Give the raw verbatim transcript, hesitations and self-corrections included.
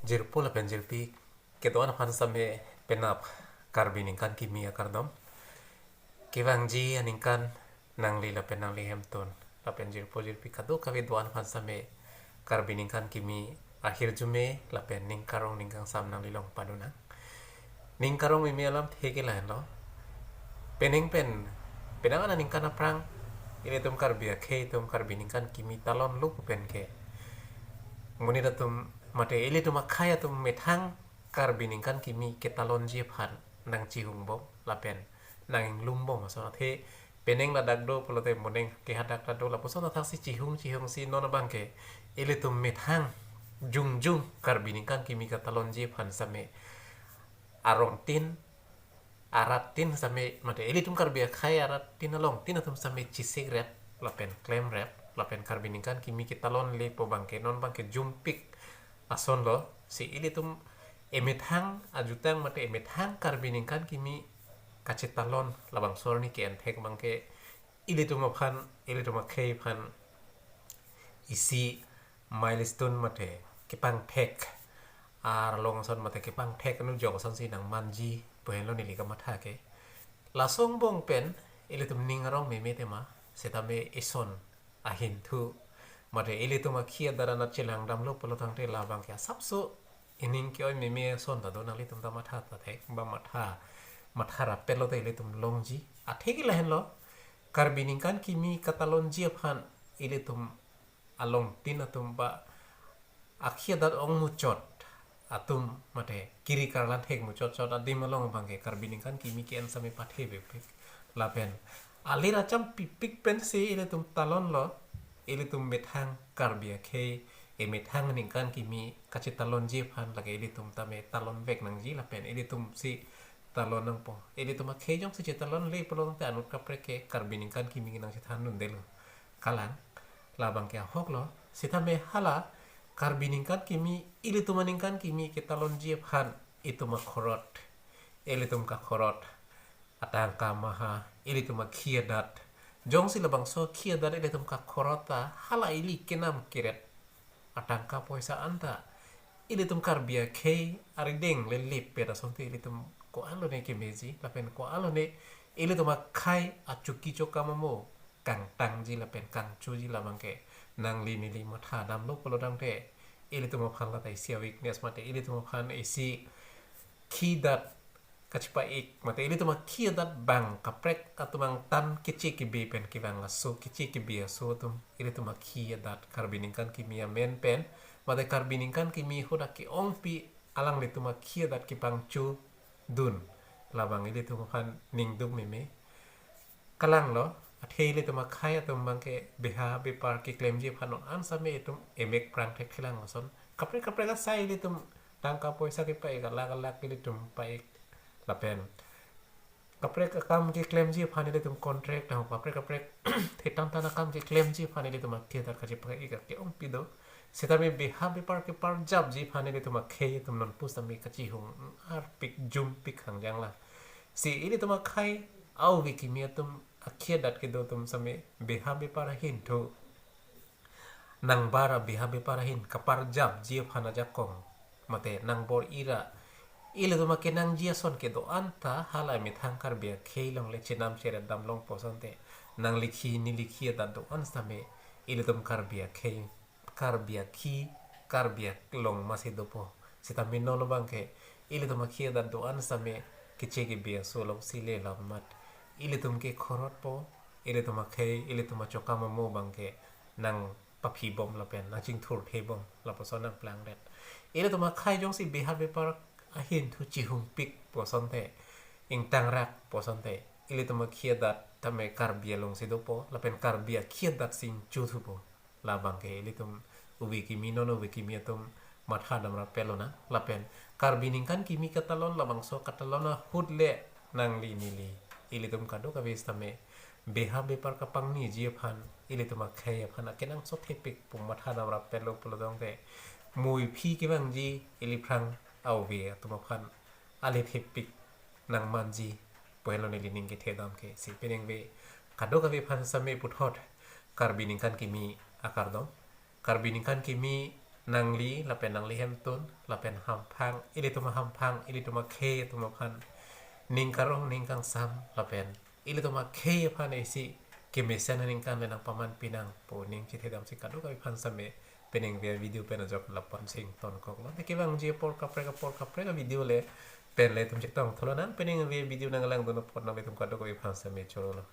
Jirpo lapen jirpi kedo-an aphan same penap Karbi ningkan kimi akardom. Kevangji aningkan nangli lapen nangli hemtun lapen jirpo jirpi kadokave do-an aphan same Karbi ningkan kimi ahirjume lapen ning karong ning kangsam nangli long padunang. Ning karong meme alamthe ke lahenlo. Penang pen, penang aningkan aphrang, ilitum Karbi akhei atum Karbi ningkan kimi talonlo pu pen ke, monit atum mate ilitum akhei atum methang Karbi ningkan kimi ketalonji aphan nangchihungbom lapen nang-inglumbom ason athe, penang ladak do pulote monang kehadak ta do lapuson athaksi chihung chihungsi non abang ke ilitum methang jongjong Karbi ningkan kimi ketalonji aphan same arongtin, arattin same mate ilitum Karbi akhei arattin alongtin atum same chisikret lapen klemret lapen Karbi ningkan kimi ketalonlepo abang ke non abang ke jumpik asonlo. Si ilitum emethang ajutang mate emethang Karbi ningkan kimi kachetalon labangso arni ke-enthek abang ke ilitum aphan, ilitum akhei aphan isi milestone mate kepangthek arlong ason mate kepangthek anujok asonsi nangmanji pu henlo neli kamatha ke. Laso angbong pen ilitum ning arong meme tema, setame ison ahinthu mate ilitum akhi adat anat chelangdamlo pulo tangte labang ke asapso ining ke-oi meme ason ta do, nanglitum ta matha ta thek ba matha, matha rapetlo ta ilitum longji. Athe ke lahenlo, Karbi ningkan kimi ketalonji aphan ilitum alongtin atum ba akhi adat ongmuchot atum mate kiri karlan thek muchot chot adim along abang ke Karbi ningkan kimi ke-en same pathepikpik lapen alir achampipik pensi ilitum talonlo. Ilitum methang Karbi akhei emethang ningkan kimi kachetalonji aphan lake ilitum tame talonvek nangji lapen ilitum si talon nangpo. Ilitum akhei jongsi chetalonle pulo tangte anut kaprek ke Karbi ningkan kimi nangchethan dundelo. Kalang, labang ke ahoklo. Setame hala Karbi ningkan kimi, ilitum aningkan kimi ketalonji aphan itum akhorot, ilitum kakhorot, atangka maha, ilitum akhi adat. Jongsi labangso akhi adat ilitum kakhorot ta hala ili kenam keret atangka poisa anta ilitum Karbi akhei arideng lelep pet asonte ilitum ko-an lone kemeji lapen ko-an lone ilitum akhei achoki chokam amo kangtangji lapen kangchoji labang ke nangli neli matha damlo pulo tangte ilitum aphan lata isi a-weakness mate ilitum aphan isi akhi adat kachepa-ik mate ilitum akhi adat abang kaprek atum angtan keche kebe pen kevang aso, keche kebe aso atum ilitum akhi adat Karbi ningkan kimi amen pen mate Karbi ningkan kimi ahut ake-ongpi alanglitum akhi adat kepangchodun labang ilitum aphan ningduk meme. Kalanglo, athe ilitum akhei atum abang ke beha bepar keklemji aphan non an same itum emek prang thek thelang ason. Kaprek kaprek asai ilitum tangka poisa kepa-ik, alak alak ilitum pa-ik lapen kaprek akam keklemji aphan ilitum contract, ahok kaprek kaprek thetan tan akam keklemji aphan ilitum akhi adat kachepa-ik ake-ongpi do. Setame beha bepar keparjapji aphan ilitum akhei atum non pusitame kachihung arpik jumpik hangjang la. Si ilitum akhei a-ove kimi atum akhi adat kedo atum same beha bepar ahinthu nangbar a beha bepar ahin kaparjapji aphan ajakong mate nangbor-i ra ilitum akenangji ason kedo anta hala emethang Karbi akhei along le chenam cheret dam longpo asonte nangli akhi neli akhi adat do-an same ilitum Karbi akhei, Karbi akhi, Karbi along masi dopo. Setame non abang ke ilitum akhi adat do-an same keche kebe aso alongsi le lam mat ilitum kekhorotpo, ilitum akhei, ilitum achokam amo abang ke nangpaphibom lapen nangchingthurthebom lapuson nangplangdet. Ilitum akhei jongsi beha bepar ahinthu chihungpikpo asonte, ingtangrakpo asonte ilitum akhi adat tame Karbi alongsi dopo lapen Karbi akhi adat si ingchothupo. Labang ke ilitum ove kimi non ove kimi atum matha dam rapetlo na lapen Karbi ningkan kimi ketalon labangso ketalon ahut le nangli neli ilitum kadokave sitame beha bepar kapangniji aphan ilitum akhei aphan akenangsot thepik pu matha dam rapetlo pulo tangte muiphi kevangji ili aphrang a-ove atum aphan ale thepik nangmanji pu henlo neli ning kethe dam ke. Si penang ve kadokave aphan same puthot Karbi ningkan kimi akardom. Karbi ningkan kimi nangli lapen nangli hemtun lapen hamphang, ilitum ahamphang, ilitum akhei atum aphan ning karong ning kangsam lapen ilitum akhei aphan isi kemesen aningkan le nangpaman pinang pu ning chethedamsi kadokave aphan same pining via video pen ajok lapu-an si ingtonkoklo. Te kevangji apor kaprek apor kaprek a-video le pen le itum chetong thulonang, pining via video nanglangdun apot nanglitum kadokave aphan same chorolo.